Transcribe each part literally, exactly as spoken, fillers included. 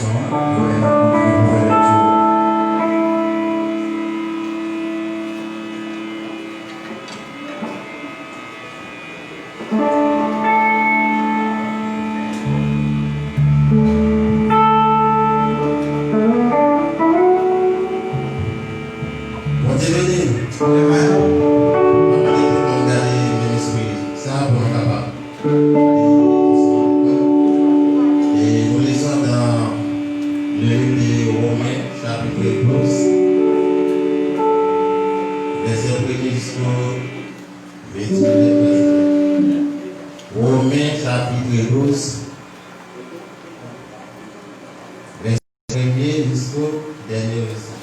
Yo wè n ap kontinye pou fè lèt yo. Bondye beni nou. Amen. Mwen mande tout moun gade ministri sa pou nou kapab. E nou li sa nan le liv de Women, chapit douz, vèsè premye jiska vennde. Women, chapit douz, vèsè premye jiska dènye vèsè.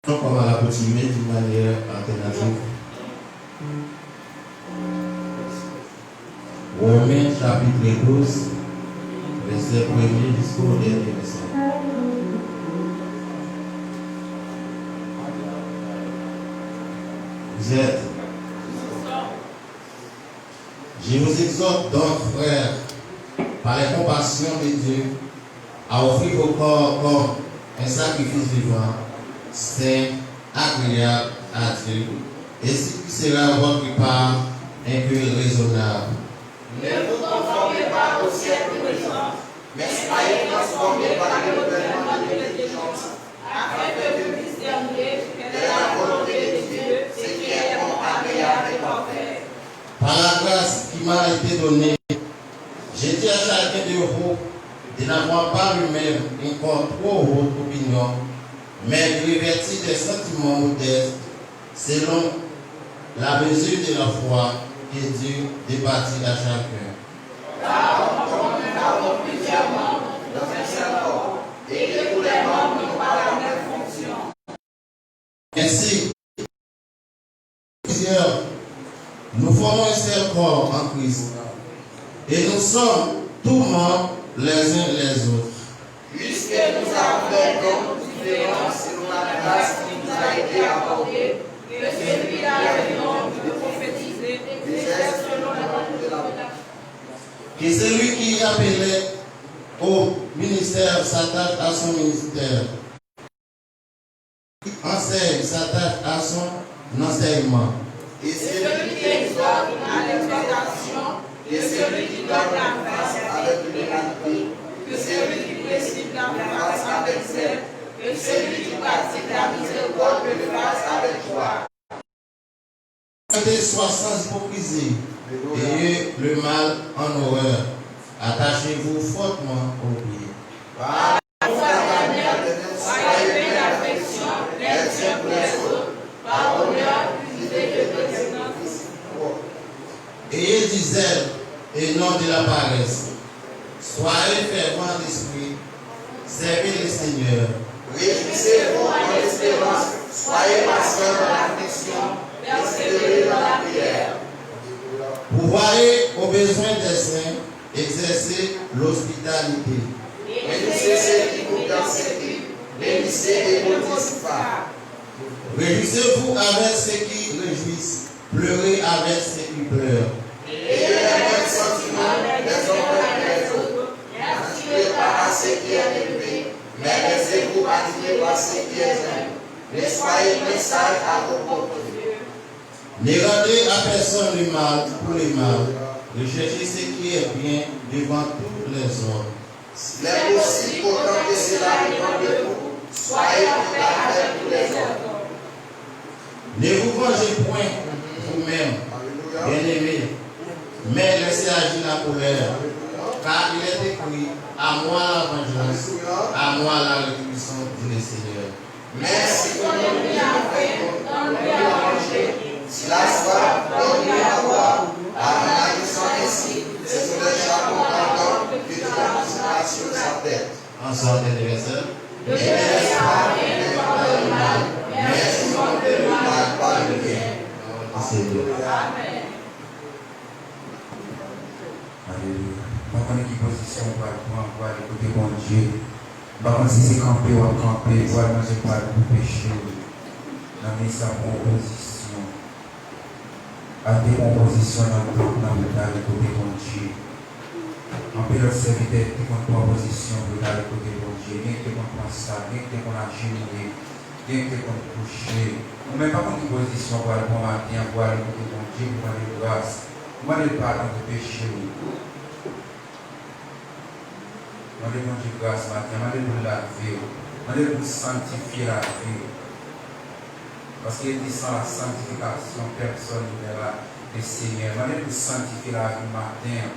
Kòm alakoutime, d'une manière alternative. Women, chapit douz, vèsè premye jiska dènye vèsè. Vous êtes Je vous exhorte donc, frères, par les compassions de Dieu, à offrir vos corps comme un sacrifice vivant, saint, agréable à Dieu, et ce qui sera votre repas un culte raisonnable. Ne vous conformez pas au siècle présent, mais soyez transformés par le renouvellement de l'intelligence, afin que vous discerniez quelle est la volonté de Dieu, ce qui est bon, agréable et parfait. Par la grâce qui m'a été donnée, je dis à chacun de vous de n'avoir pas lui-même une trop haute opinion, mais de revêtir des sentiments modestes, selon la mesure de la foi que Dieu répartit à chacun. Car comme nous avons plusieurs membres dans un seul corps, et que tous les membres n'ont pas la même fonction. Ainsi, plusieurs, nous formons un seul corps en Christ, et nous sommes tous membres les uns les autres. Puisque nous avons des dons différents selon la grâce qui nous a été accordée, que celui qui a le don de prophétiser exerce selon la grâce de la Que celui qui est appelé au ministère s'attache à son ministère. Enseigne s'attache à son enseignement. Que celui qui exhorte à l'exhortation, que celui qui donne la grâce avec liberté, que celui qui préside la grâce avec zèle, que celui qui pratique la miséricorde le fasse avec joie. Répondez soit sans hypocrisie, ayez le mal en horreur, attachez-vous fortement au bien. Par amour fraternel, soyez pleins d'affection les uns pour les autres, par honneur, usez de l'excellence. Ayez du zèle et non de la paresse. Soyez fervents d'esprit, servez le Seigneur. Réjouissez-vous en espérance, soyez patients dans l'affliction, persévérez dans la prière. Pourvoyez aux besoins des saints, exercez l'hospitalité. Bénissez ceux qui vous persécutent, bénissez et maudissez pas. Réjouissez-vous avec ceux qui réjouissent, pleurez avec ceux qui pleurent. Ayez les mêmes sentiments les uns envers les autres, n'attirez pas à ce qui est élevé, mais laissez-vous attirer par ce qui est humble. Mais soyez moins sages à vos propres yeux. Ne rendez à personne le mal pour le mal, recherchez ce qui est bien devant tous les hommes. S'il est possible, autant que cela dépend de vous, soyez en paix avec tous les hommes. Ne vous vengez point vous-même, bien-aimés, mais laissez agir la colère, car il est écrit, à moi la vengeance, à moi la rétribution, dit le Seigneur. Mais si ton ennemi a faim, donne-lui à manger. S'il a soif, donne-lui à boire, car en agissant ainsi, ce sont des charbons ardents que tu as mis sur sa tête. Ensemble, anniversaire. Ne délaisse pas ton effort dans le mal, mais surmonte le mal par le bien. Seigneur. Amen. Alelouya. M pa konnen ki pozisyon w pral pran pou ale kote Bondye. M pa konn si se kanpe w ap kanpe, pwal Bondye pral koupe che w. Nan men sa pwopozisyon. Al te pran pozisyon nan tanp nan pou l t ale kote Bondye. Anpil lòt sèvitè te konn pran pozisyon pou yo t ale kote Bondye. Gen ki te konn pran sab, gen ki te konn ajenouye, gen ki te konn kouche. Ou menm pa konn ki pozisyon pou al pran maten an pou ale kote Bondye pou mande l gras. Ou mande l padon pou peche w yo. Mande Bondye gras maten an, mande l pou l lave w, mande l pou l sanktifye lavi w. Paske li di sans la sanctification, personne ne verra le Seigneur. Mande l pou l sanktifye lavi w maten an.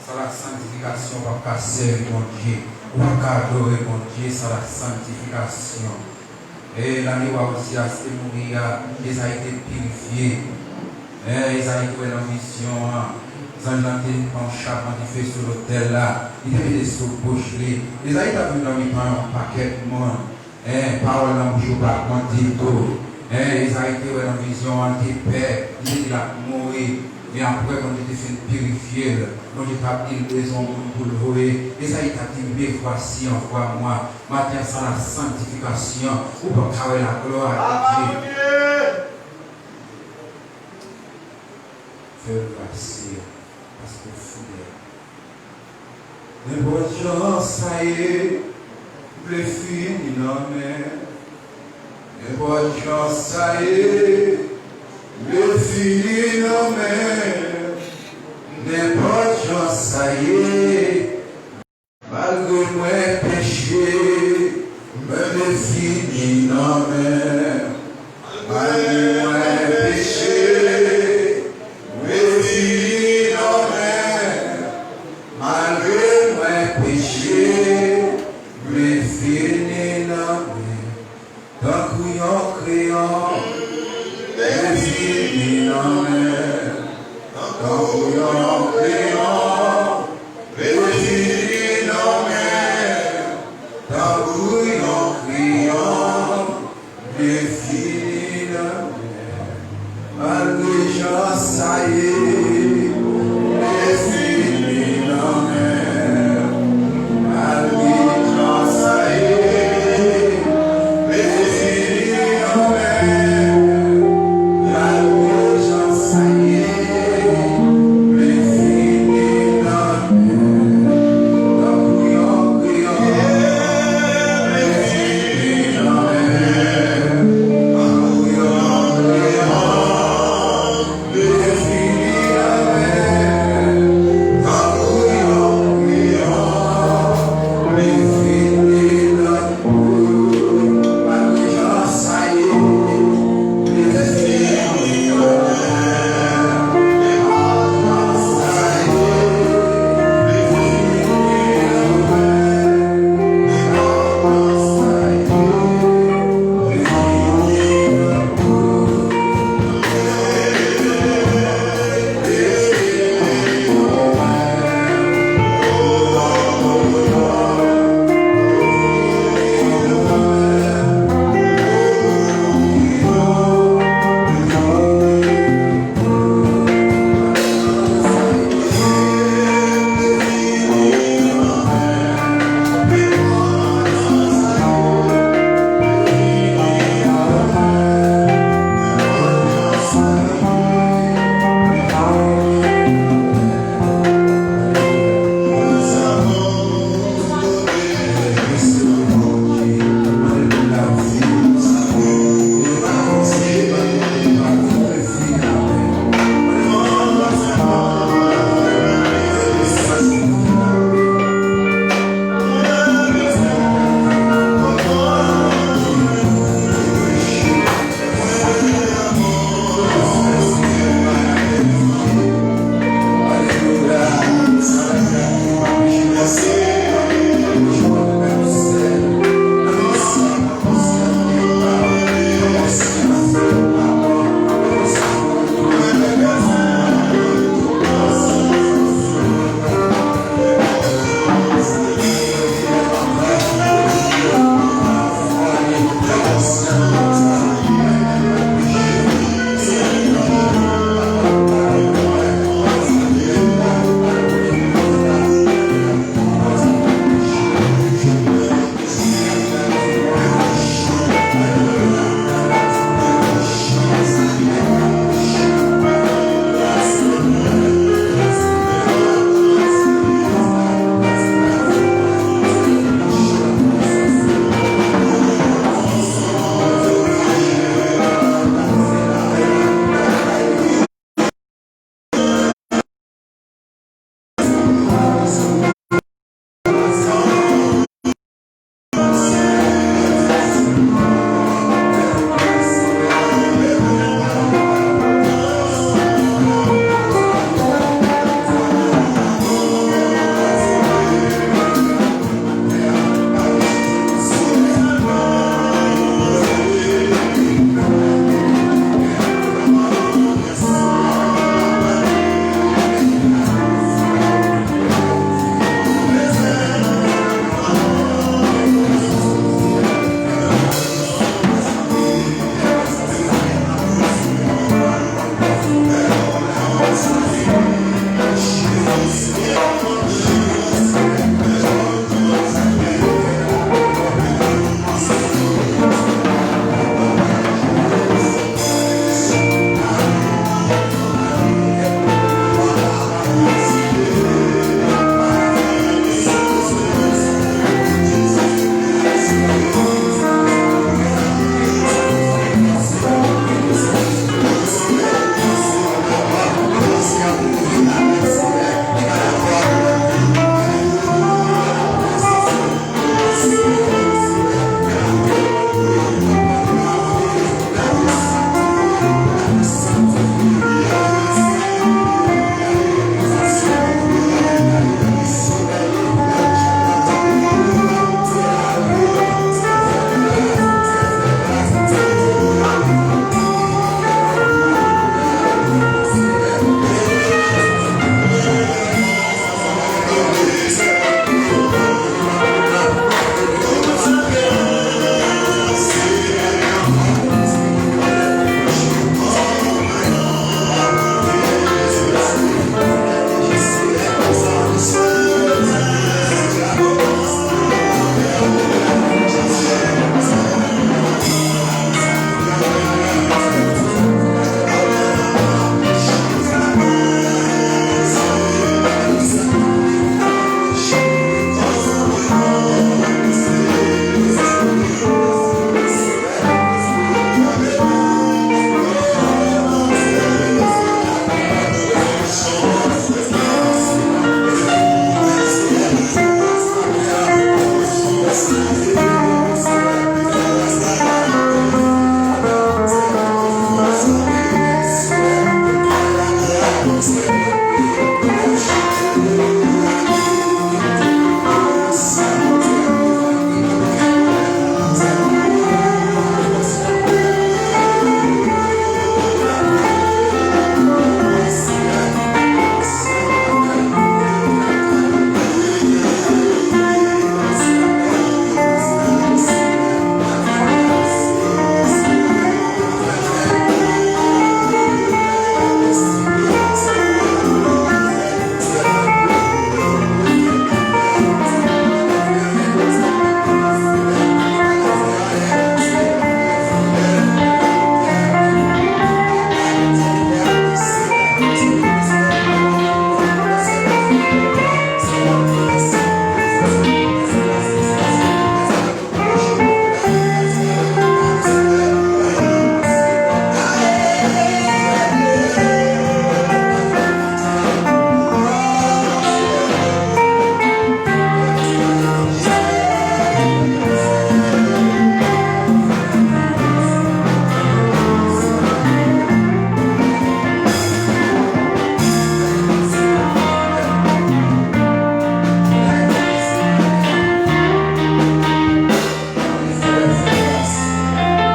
San la sanktifikasyon, ou p ap ka sèvi Bondye. Ou p ap ka adore Bondye san la sanktifikasyon. E lè wa Oziyas te mouri a, Ezayi te pirifye. E Ezayi te wè nan vizyon an, zanj lan te pran yon chapman dife sou lotèl la. Li te mete sou bouch li. Ezayi t ap viv nan mitan yon pakèt moun. En, pawòl nan bouch yo pa t manti tou. En, Ezayi te wè nan vizyon an, li te pè, li te di l ap mouri. Men apre, Bondye te fin pirifye l. Bondye t ap di l bezwen yon moun pou l voye. Ezayi t ap di, Me voici, envoie-moi. Maten an, san la sanktifikasyon, ou p ap ka wè laglwa de Dye. Fè l pase, paske w fidèl. Nenpòt jan sa ye, m vle fini nan men. Nenpòt jan sa ye, m vle fini nan men. Nenpòt jan sa ye, malgre mwen peche, m vle fini nan men. Malgre mwen peche, m vle fini nan men. Malgre mwen peche, m vle fini nan men. Tankou yon kreyon, m vle fini nan men. Tankou yon kreyon, m vle fini nan men. Tankou yon kreyon, m vle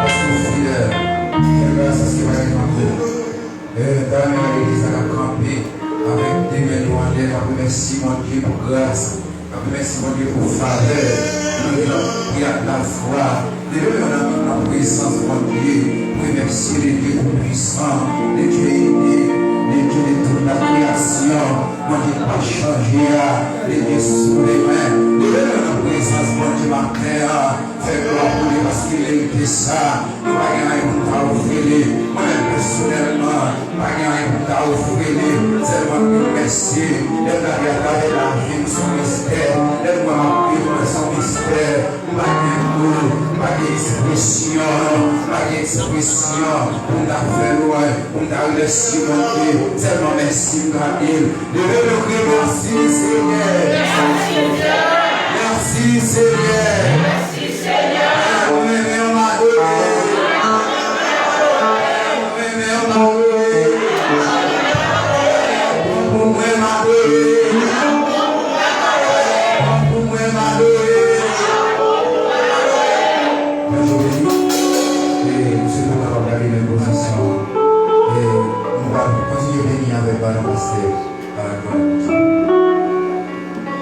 Paske w fidèl. Fè gras paske pa gen tankou w. E, tann legliz la k ap kanpe avèk de men yo anlè, n ap remèsye Bondye pou gras, n ap remèsye Bondye pou favè, nou gen pri ak lafwa. Leve men w nan prezans Bondye, remèsye Bondye pou pwisan, Bondye ede, Bondye de tout la kreyasyon, Bondye k pa chanje a, Bondye soulè mwen. Leve men w nan prezans Bondye maten an. Fè glwa pou li paske l merite sa. Nou pa gen anyen pou n ta ofri li. Mwen menm pèsonèlman, m pa gen anyen pou m ta ofri li. Sèlman di l mèsi. Lè m gade atravè lavi m, se yon mistè. Lè m wè m ap viv, mwen se yon mistè. M pa gen mo, m pa gen ekspresyon. M pa gen ekspresyon pou m ta fè lwanj, pou m ta remèsye Bondye. Sèlman mèsi m ka di l. Leve men w, kriye, mèsi Senyè. Mèsi Senyè. Mwen menm m adore. Mwen menm m adore. Pran pou mwen m adore. Pran pou mwen m adore. Bondye beni. E, nou se pou kapab gade menm pozisyon. E, nou pral kontinye beni avèk baton pastè. Ala glwa pou Dye.